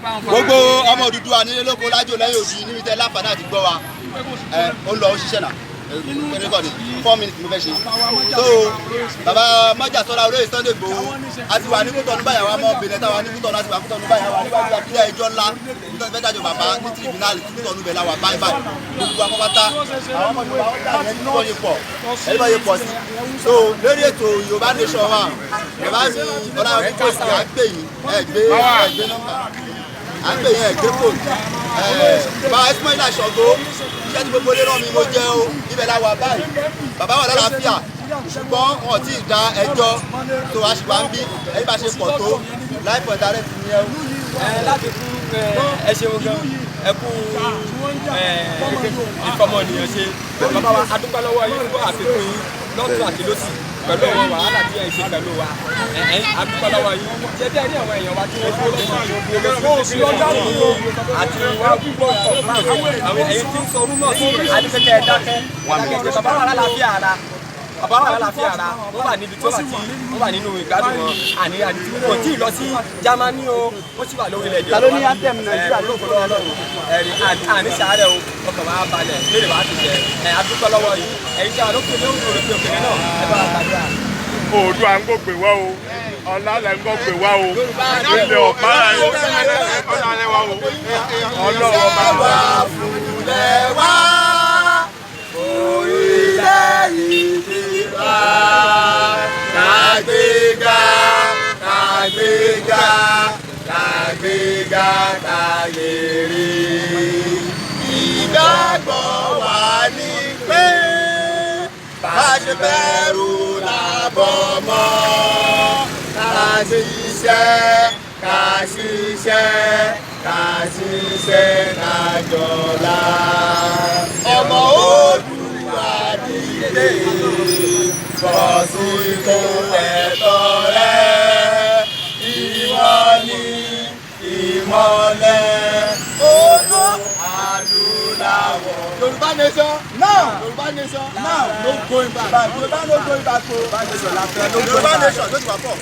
Gbogbo ọmọ Odùduwà nílé, lóko, lájò, lẹ́yìn òdì, níbi tẹ́ láǹfààní àti gbọ́ wa, ẹ ó ń lọ, ó ṣiṣẹ́ náà record 4 minutes mo fẹ́ ṣe. So bàbá májàsọ́lá, olóyè Sunday Igboho, a ti wà ní Kútọ̀nù báyìí. Àwọn ọmọ Benin táwa ní Kútọ̀nù, a ti wà Kútọ̀nù báyìí. Àwọn níwájú ilé ẹjọ́ ńlá nítorí fẹ́ dájọ́ bàbá ní tribunal Kútọ̀nù bẹ̀ la wà báyìí báyìí. Gbogbo akọ́pátá àwọn ọmọ Yorùbá wọn dà ní bọ́ ṣe pọ̀, ẹni bọ́ ṣe pọ̀ sí. So lórí ètò Yorùbá Nation wa, bàbá mi Ọláyọmí Kóìkì, à ń pè yín, ẹ gbé, ẹ gbé nọ́mbà à ń pè yín, ẹ gbé fóònù. Bàbá Ismaila Ṣàngó, iṣẹ́ tí gbogbo lérò mi mo jẹ́ o. Ibẹ̀ la wà báyìí. Bàbá wà lálàáfíà, ṣùgbọ́n wọn ò tí ì dá ẹjọ́ tó wá ṣì wá ń bí. Ẹni bá ṣe pọ̀ tó live and direct ni ẹ o. Ẹ láti fún ẹ ṣeun gan, ẹ kú ìfọmọnìyàn ṣe. Bàbá wa, a dúpẹ́ lọ́wọ́ yín fún àfikún yín lọ́tún àti lọ́sì pẹ̀lú àwọn wàhálà tí ẹ ṣe pẹ̀lú wa. Ẹ a dúpẹ́ lọ́wọ́ yín. Ṣé bí ẹ ní àwọn èèyàn wa tí wọ́n dúró lọ́sùn àti wá gbọ́ àwọn èyí tí ń sọ rúmọ̀ sí àdìsẹ́kẹ́, ẹ dákẹ́. Bàbá wa lálàáfíà ara, bàbá wa lálàáfíà ara, wọ́n wà níbi tí wọ́n wà, tí wọ́n wà nínú ìgbádùn wọn. Àní àní kò tí ì lọ sí Jámánì o, ó sì wà lórílẹ̀ èdè. Ta ló ní anthem Nàìjíríà? Ló kọ́ lọ́wọ́ Ọlọ́run ẹ̀rí àní sàárẹ̀ o, ọkàn wa balẹ̀ lórí wa ti jẹ. Ẹ̀ a dúpẹ́ lọ́wọ́ yín. Ẹ̀yin tí a lókè ní òkè òkè náà, ẹ bá wa gbàdúrà. Oòdùà ń gbògbè wá o, ọ̀làlẹ̀ ń gbògbè wá o, ilẹ̀ ọ̀pá ọ̀làlẹ̀ wá o, ọlọ́wọ́ bá wà. Fúnlẹ̀ wá orílẹ̀ ìdí wa, kàgbéga, kàgbéga, kàgbéga, kàyèrè. Ìgbàgbọ́ wa ní pé bá a ṣe bẹ̀rù làbọ̀ mọ́, ká ṣiṣẹ́, ká ṣiṣẹ́, ká ṣiṣẹ́, ká jọlá. Ọmọ Oòduà, dìde, bọ̀ sípò ẹ̀tọ́ rẹ. Ìwọ ni ìmọ́lẹ̀ ògo adúláwọ̀. Yorùbá nation now! Yorùbá nation now! No going back! Yorùbá no going back o! Yorùbá nation ló ti wà pọ̀.